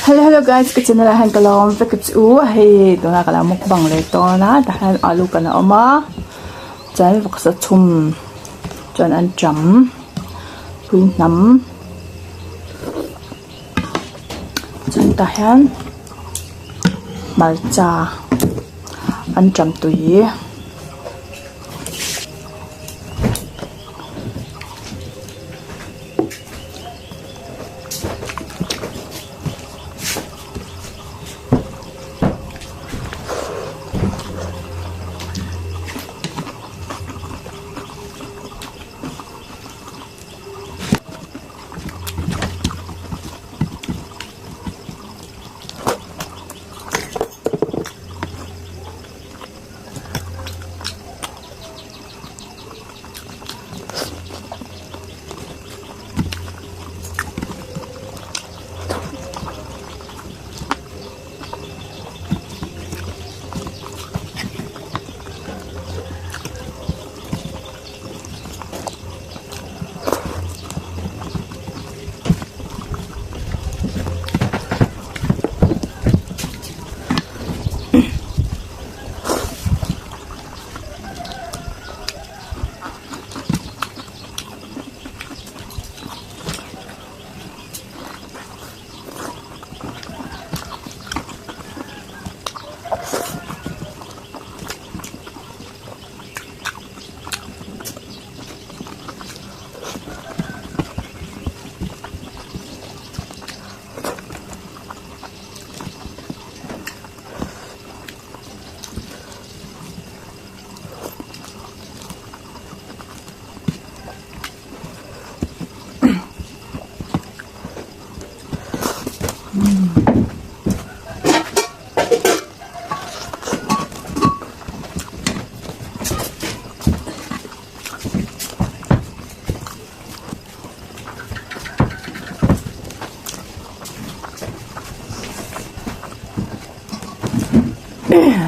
Hello hello guys ka channel ah hian ka lo awm vek a chu hei tunah ka lo mukbang leh dawn a tah hian alu kan a awm a chuan vawksa chhum chuan an ṭam pui hnam chuan tah hian hmarcha an ṭam tui.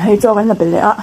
Hei chaw kan la pe leh a.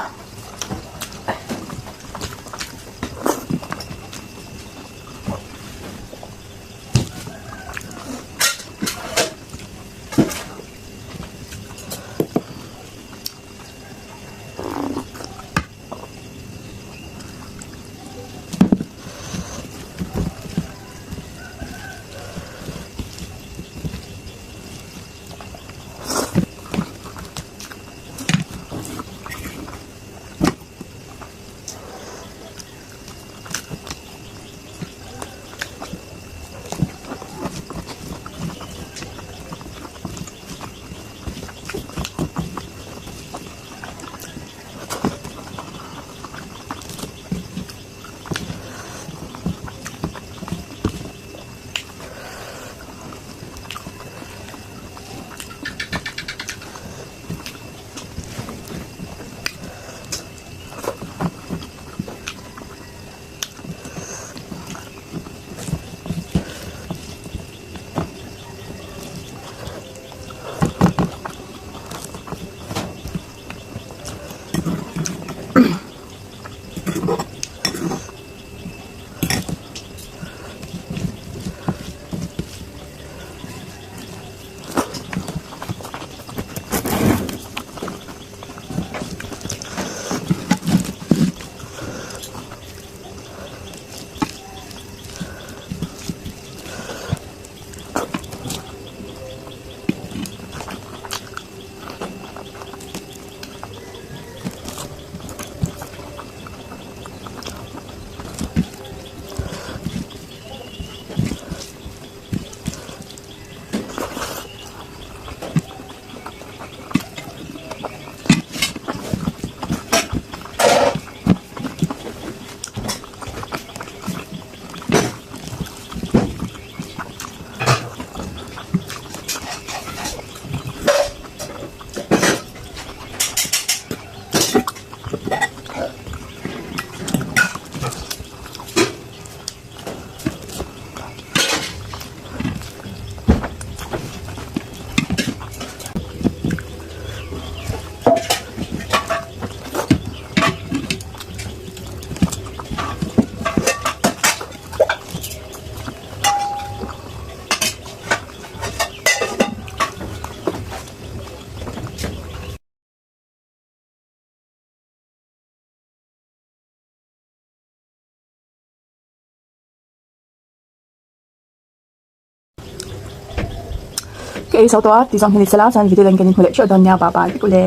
Ka ei zo tawh a tih zawng hi ni sela chuan video dang kan inhmu leh theuh dawn nia bye bye vek ule.